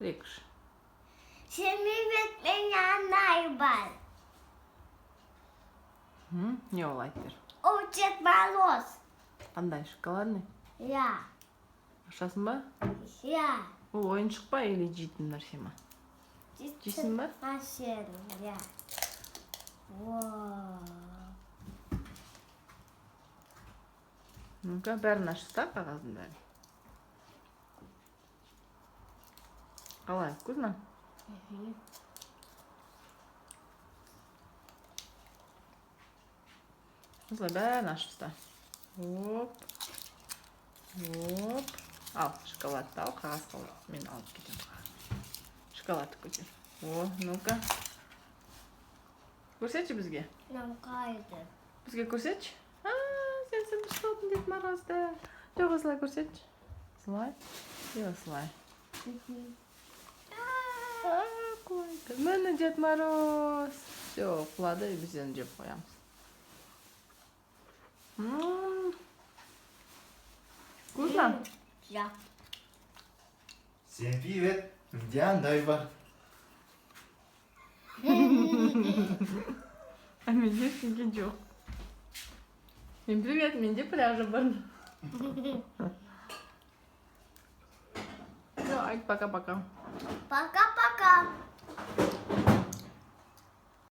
Рекш. Всем привет, меня Найбал. Не ол, айтып бер. Ол Дед Мороз. Қандай, шоколадный? Иә. Ашасың ба? Иә. Ол ойыншық па или жейтін нәрсе ма? Жейсің ба? Ашын, иә. Вау. Ну-ка, бәрін ашып таста, қағаздың бәрін. Қалай, вкусно? Осылай бәрін ашып таста. Оп. Оп. Ал, шоколадты ал, қағаз қал. Мен алып кетемін қағаз. Шоколадты көтер. О, ну-ка. Көрсетші бізге. Мынау қайда? Бізге көрсетші. А, сен сындырып алдың Дед Морозды. Жоқ, осылай көрсетші. Осылай. И осылай. А, құлайды. Міне Дед Мороз. Все, құлады, біз енді жеп қоямыз. Вкусно? Иә. Всем привет! Где Андайба? А менде ештеңе жоқ. Мен привет, менде пряжа бар. Все, айт, пока-пока. Пока-пока.